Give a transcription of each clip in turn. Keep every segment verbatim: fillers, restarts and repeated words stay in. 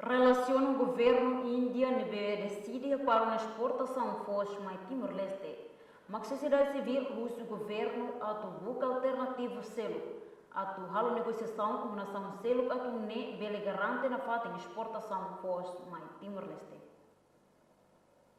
Relasiona ho governu Índia ne'ebé deside hapara ona esportasaun foos mai Timor-Leste, mak sosiedade sivíl husu governu atu buka alternativa seluk atu halo negosiasaun ho nasaun seluk atu nune'e bele garante nafatin esportasaun foos mai Timor-Leste.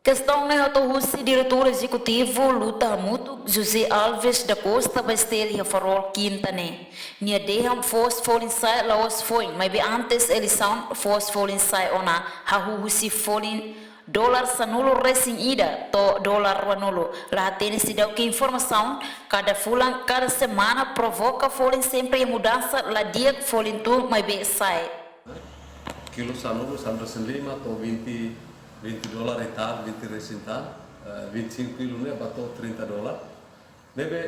Kestaun ne'e hato'o husi Diretór Ezekutivu Luta Hamutuk, José Alves da Costa, ba STL iha Farol, Kinta ne'e. Nia dehan foos folin sa'e la'ós foin, maibé antes eleisaun foos folin sa'e ona hahú husi folin dolar sanulu-resin-ida to'o dolar ruanulu. La hatene seidauk informasaun, kada fulan, kada semana provoka folin sempre iha mudansa la di'ak, folin tun maibé sa'e. Kilo sanulu, sanulu-resin-lima to'o vinte, vinte dolar e tal, vinte resin tal, eh, vinte e cinco kilo ne'e ba to'o trinta dolar. Ne'ebé,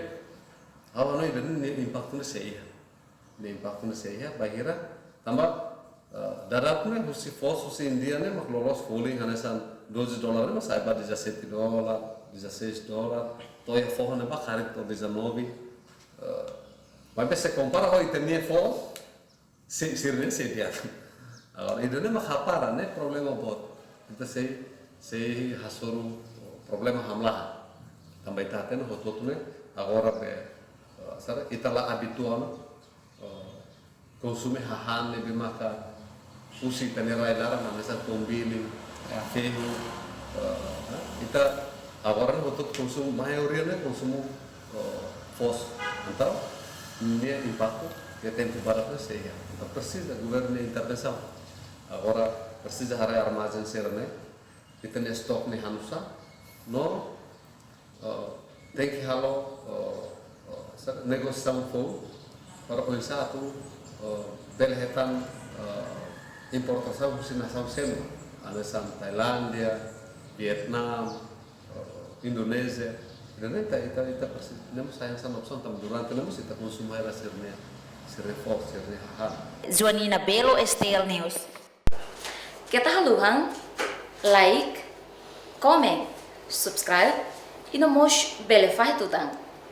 ha'u hanoin ida-ne'e nia impaktu ne'e sei iha. Nia impaktu ne'e sei iha, bainhira, tanba, eh, dadaun ne'e husi foos, husi Índia ne'e, mak loloos folin hanesan doze dolar ne'e, mak sa'e ba dezassete dolar, dezasseis dolar, to'o iha foho ne'ebá karik to'o dezanove. Eh, maibé se kompara ho ita-nia foos, se, sira-ne'e sei di'ak. Agora, ida-ne'e mak hapara, ne'e problema boot. Ita sei, sei hasoru problema hamlaha. Tanba ita hatene hotu-hotu ne'e, agora be, eh, sara, ita la abitua ona, eh, konsumu hahán ne'ebé maka husi ita-nia rai laran, hanesan tombilin, ya, fehu, eh, ita agora ne'e hotu-hotu konsumu, maioria ne'e konsumu, eh, foos. Entaun, nia impaktu iha tempu badak ne'e sei iha. Entaun presiza governu nia intervensaun. Agora presiza haree armazén sira-ne'e, ita-nia estok ne'e hanusá, no, eh, tenke halo, eh, eh, sa-, negosiasaun foun para oinsá atu, eh, bele hetan, eh, importasaun husi nasaun seluk, hanesan Tailándia, Vietnam, eh, Indonézia. Ida-ne'e ita, ita, ita presiza, ne'e mós sai hanesan opsaun, tanba durante ne'e mós ita konsumu hela sira-nia, sira-nia foos, sira-nia hahán. Joanina Belo, STL News. Keta haluha like, comment, subscribe, i no mós bele fahe tutan.